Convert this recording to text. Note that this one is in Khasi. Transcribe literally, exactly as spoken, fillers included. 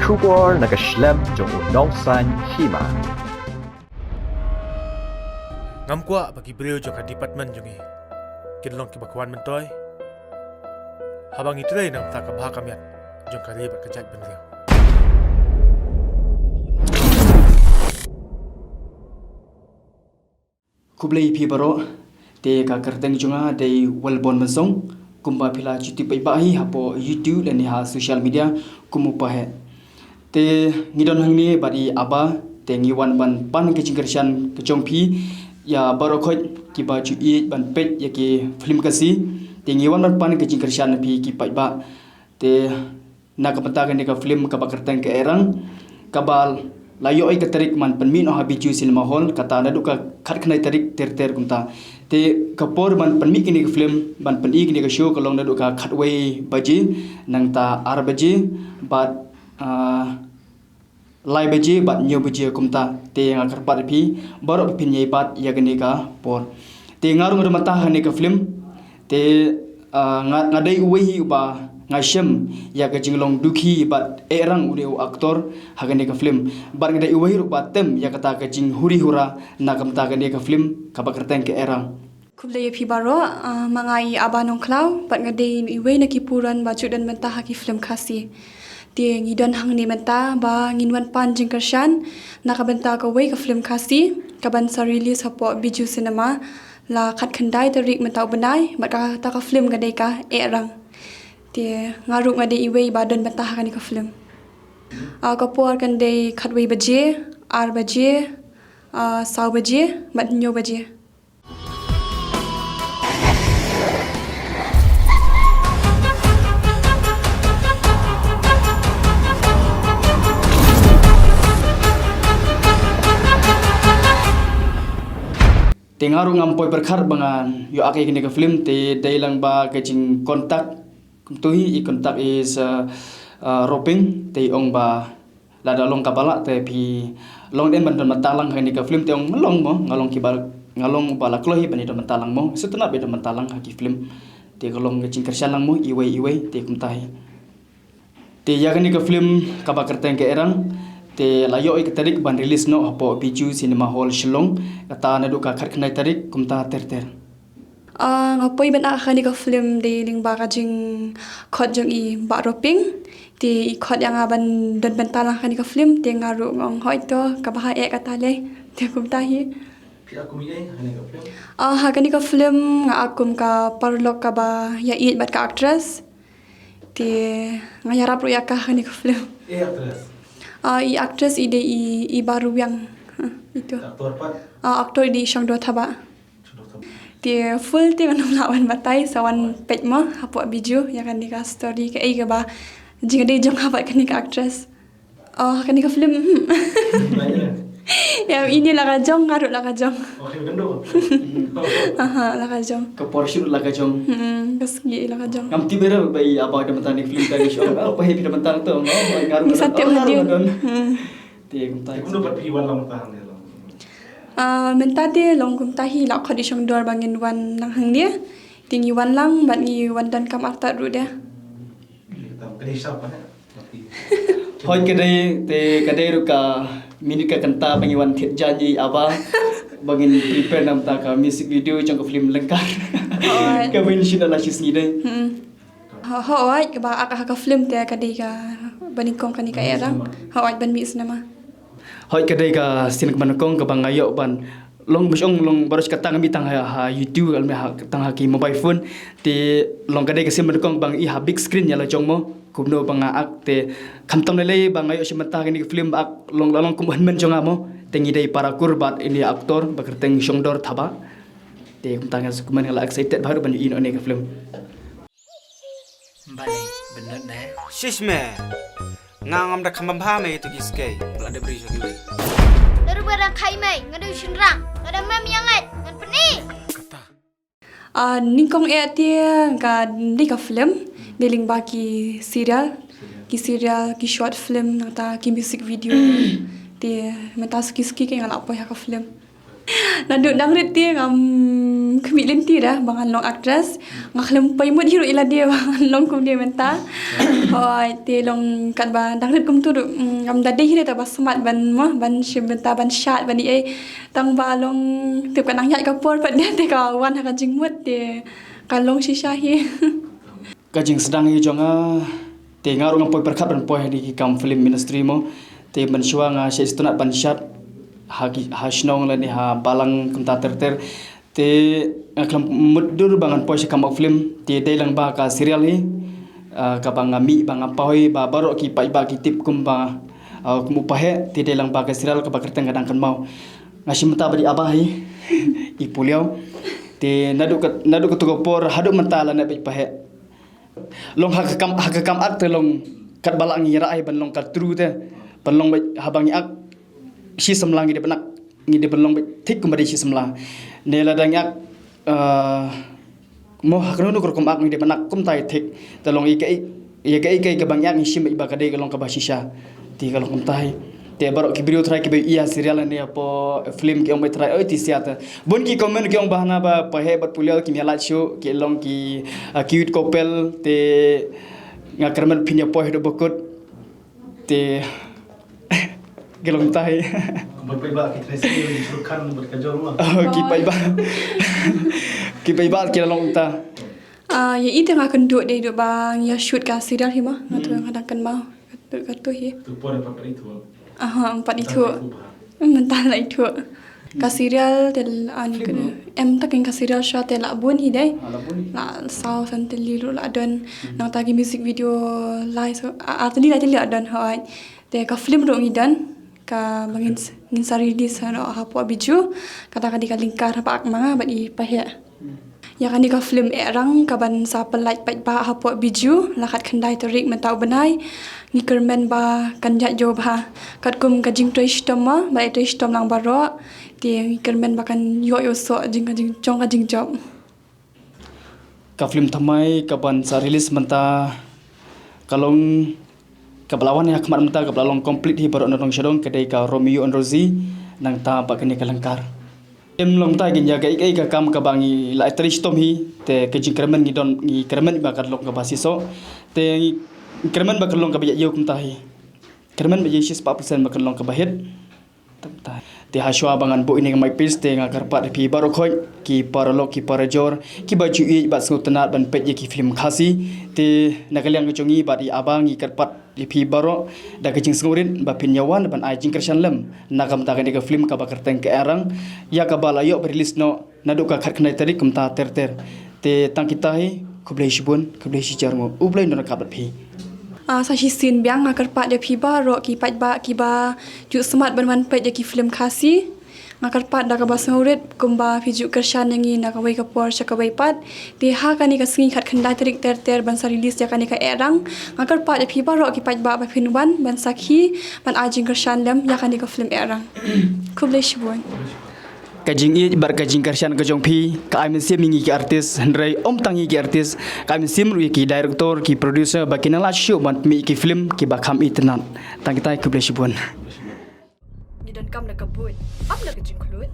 Khubor na ka shlem jong u nongsaiñ hima. Ngam kwah ba ki briew jong ka department jong ngi kin long kiba kwah myntoi haba ngi trei na ka bynta ka bha ka miat jong ka ri bad ka jaitbynriew. Khublei ïa phi baroh, te ka kyrteng jong nga dei Walbon Mynsong, kumba phi la ju tip paidbah hi hapoh YouTube lane ha social media kum u Paheh. Te ngi don hangne bad i Aba, te ngi wan ban pan ka jingkyrshan ka jong phi ïa baroh khoit kiba ju ïeit ban peit ïa ki film Khasi. Te ngi wan ban pan ka jingkyrshan ïa phi ki paidbah. Te na ka bynta kane ka film kaba kyrteng Ka Ehrang, kaba la ïoh ïa ka tarik ban pynmih noh ha Bijou Cinema Hall, kata naduh ka khatkhyndai tarik ter ter kumta. Te ka por ban pynmih kane ka film, ban pyni kane ka show ka long naduh ka khatwei baje, nangta ar baje, bad, ah, lai baje bad hynñiew baje kumta. Te nga kyrpad ïa phi baroh ba phin ïai bat ïa kane ka por. Te nga ruh nga don mynta ha kane ka film. Te, ah, nga, nga dei uwei hi uba nga shem ïa ka jinglong dukhi bad Ehrang une u actor ha kane ka film. Bad nga dei uwei ruh ba tem ïa kata ka jinghuri hura na ka bynta kane ka film kaba kyrteng Ka Ehrang. Khublei ïa phi baroh, ah, ma nga i Aba Nongkhlaw, bad nga dei iwei na ki puron ba ju don mynta ha ki film Khasi. Te ngi don hangne mynta ba ngin wan pan jingkyrshan na ka bynta kawei ka film Khasi kaban sa release hapoh Bijou Cinema la khatkhyndai tarik mynta u bnai, bad kata ka film ka dei Ka Ehrang. Te nga ruh nga dei iwei ba don mynta ha kane ka film. Ah, ka por kan dei khatwei baje, ar baje, ah, saw baje, bad hynñiew baje. Te nga ruh ngam poi pyrkhat ba ngan ïoh ak ïa kane ka film, te dei lang ba ka jingkontak kumto hi, i kontak i sa, ah, Roping, te i ong ba lada long kaba lah te phi long dien ban don bynta lang ha kane ka film, te ong nga long mo, nga long kiba, nga long ba la kloi hi ban ïa don bynta lang mo, sngewtynnat ban ïa don bynta lang ha ki film. Te ka long ka jingkyrshan lang mo iwei iwei, te kumta hi. Te ïa kane ka film kaba kyrteng Ka Ehrang, te la ïoh ïa ka tarik ban release noh hapoh Bijou Cinema Hall Shillong, kata naduh ka khatkhyndai tarik kumta ter ter. Ah, nga poi ban act ha kane ka film dei lyngba ka jingkhot jong i Bah Roping. Te i khot ïa nga ban don bynta lang ha kane ka film, te nga ruh nga ong hooid to, kaba ha eh kata lei. Te kumta hi. Phi act kum ei ha kane ka film? Ah, ha kane ka film nga act kum ka paralok kaba ïaieit bad ka actress. Te nga ïarap ruh ïa ka ha kane ka film. Eh, actress? Ah, i actress i dei i, i Bah Ruwiang. Ha, itu. Actor pat? Ah, actor i dei i Shongdor Thabah. Te full te ngan ym lah ban batai, sa wan peit mo hapoh Bijou ïa kane ka story kaei kaba jingïadei jong nga bad kane ka actress. Oh, kane ka film. Hmm. Ïa, ine la ka jong, nga ruh la ka jong. Aha, la ka jong. Ka por shoot la ka jong. Hmm, ka sngi la ka jong. Ngam tip ruh ba i Aba da mynta ne film ka ni show. Oh, pa hi da mynta to. Nga ruh ngi sa tip hadien. Hmm. Te kumta. Te kumno pat phi wan lang mynta hangne? Ah, mynta te long kumta hi la khot i Shongdor ba ngin wan lang hangne. Te ngi wan lang bad ngi wan donkam artat ruh de. Hooid, ka dei te ka dei ruh ka minit ka kynta ba ngi wan thied jaiñ i Aba ba ngin prepare na bynta ka music video jong ka film Lyngkar. Hooid. Kaba ngin shoot la shi sngi dei. Hmm. Ho-, hooid, kaba act ha ka film te ka dei kaba nyngkong kane Ka Ehrang. Hooid, ban mih cinema. Hooid, ka dei ka sien kaba nyngkong kaba nga ïoh ban long, bad ong long baroh shi katta nga mih tang ha, ha YouTube, lane ha, tang ha ki mobile phone. Te long ka dei ka sien ba nyngkong ba nga i ha big screen ïa la jong mo. Kumno ba nga act te khamtam lei lei ba nga ïoh shim bynta kane ka film ba act long, long kum u hynmen jong nga mo. Te ngi dei para kur bad ine i actor ba kyrteng Shongdor Thabah. Te kumta nga sngewkmen, nga la excited bha ruh ban ïohi noh ïa kane ka film. Balei bynnud ne? Shish me. Nga ngam da kham bha me ïa tu ki skei. Ba la dep ri sha kiwei. Lada ba dang khai me, nga dei u shynrang. Lada mem ïa ngeit, ngan pyni. Kata. Ah, nyngkong eh te ka dei ka film, dei lyngba ki serial, ki serial, ki short film, nangta ki music video. Te mynta suki suki ke nga la poi ha ka film. Naduh dang rit te ngam Khmih lynti da ba ngan long actress. Nga khlem poi mut hi ruh ïa lade ba ngan long kumne mynta. Hooid, te long katba dang rit kumtu ruh, mm, ngam da dei hi ruh te ba smat ban mo, ban shim bynta, ban shad, ban ïa ei. Tang ba long tip ka nang ïaid ka por pat de te ka wan ha ka jingmut te ka long shisha hi. Ka jingsdang hi jong nga, te nga ruh ngam poi pyrkhat ban poi ha ki kam film industry mo. Te mynshuwa nga shait sngewtynnat ban shad ha ki, ha shnong lane ha balang kumta ter ter. Te nga khlem mutdur ba ngan poi sha kam film, te dei lang ba ka serial hi, ah, kaba nga mih ba nga poi ba baroh ki paidbah ki tip kum ba, ah, kum u Paheh, te dei lang ba ka serial kaba kyrteng Ka Dang Kynmaw. Nga shim mynta ba dei Aba hi, i Puliaw. Te naduh ka, naduh kato ka por haduh mynta la neh bad i Paheh. Long ha ka kam, ha ka kam act te long katba lah ngi ïarap ai ban long ka true te. Ban long bad haba ngi act shi samla ngi dei ban act, ngi dei ban long bad thik kumba dei shi samla. Ne lada ngi act, ah, mo ha kano kano ka rukom act ngi dei ban act kumta ïa thik. Te long ïa kaei, ïa kaei kaei kaba ngi act ngi shim bad ba ka dei ka long kaba shisha. Te ka long kumta hi. Te baroh ki briew trai kiba ïa serial ne hapoh film ki ong bad trai oi te sia te. Bun ki comment ki ong ba hana ba Paheh bad Puliaw kim ïalait shuh, ki long ki, ah, cute couple, te nga kyrmen phin ïa poi haduh ba kut. Te ki long kumta hi. Bad paidbah ki trai sngewthuh ki shu khan bad ka jor mo. Oh, ki paidbah. Ki paidbah ki la long kumta. Ah, ïa i te nga kynduh dei duh ba ngi ïa shoot ka serial hi mo. Nga tu nga dang kynmaw. Kato, kato hi. Tu por pat pat itu. Aha, pat itu. Mynta la itu. Ka serial te la, ah, ni kena. Em, ta kane ka serial shuwa te la bun hi dei. Ah, la bun hi. La saw san tylli ruh la don. Nangta ki music video lai saw, ah, ar tylli lai tylli la don, hooid. Te ka film ruh ngi don. Kaba ngin, ngin sa release hapoh Bijou. Kata ka dei ka lyngkar ba act ma nga bad i Paheh. Ïa kane ka film Ehrang kaban sa pynlait paidbah hapoh Bijou, la khatkhyndai tarik mynta u bnai. Ngi kyrmen ba kan ïaid jop bha. Katkum ka jingtrei shitom mo, ba i trei shitom lang baroh. Te ngi kyrmen ba kan ïoh ïoh soh jing ka jingjong ka jingjop. Ka film thymmai kaban sa release mynta ka long kaba la wan ha khmat mynta kaba la long complete hi baroh na dong sha dong ka dei ka Romeo and Rosie nangta ba kane ka lyngkar. Em long ta kin ïa kaei kaei ka kam kaba ngi la trei shitom hi, te ka jingkyrmen ngi don ngi kyrmen ba ka long kaba shisha. Te ngi kyrmen ba ka long kaba ïa ïew kumta hi. Kyrmen ba ïa shispah percent ba ka long kaba hit. Te ha shuwa ba ngan buh ïa kane ka mike piece te nga kyrpad ïa phi baroh khoit ki paralok ki parajor kiba ju ïeit bad sngewtynnat ban peit ïa ki film Khasi. Te na ka liang ka jong ngi bad i Aba ngi kyrpad ïa phi baroh da ka jingsngewrit ba phin ïa wan ban ai jingkyrshan lem na ka bynta kane ka film kaba kyrteng Ka Ehrang, ïa kaba la ïoh ba release noh naduh ka khatkhyndai tarik kumta ter ter. Te tang kita hi, khublei shibun, khublei shihajar nguh, U Blei un don ryngkat bad phi. Ah, sa shisien biang nga kyrpad ïa phi baroh ki paidbah kiba ju smat ban wan peit ïa ki film Khasi. Nga kyrpad da kaba sngewrit kumba phi ju kyrshan ïa ngi na kawei ka por sha kawei pat. Te ha kane ka sngi khatkhyndai tarik ter ter ban sa release ïa kane Ka Ehrang. Nga kyrpad ïa phi baroh ki paidbah ba phin wan ban sakhi ban ai jingkyrshan lem ïa kane ka film Ehrang. Khublei shibun. Ka jingïeit bad ka jingkyrshan ka jong phi ka ai mynsiem ïa ngi ki artist, hynrei ym tang ïa ki artist, ka ai mynsiem ruh ïa ki director, ki producer ba kin nang lah shuh ban pynmih ïa ki film kiba kham itynnat. Tang kita, khublei shibun. Ngi donkam da ka bud, ym da ka jingkhlut.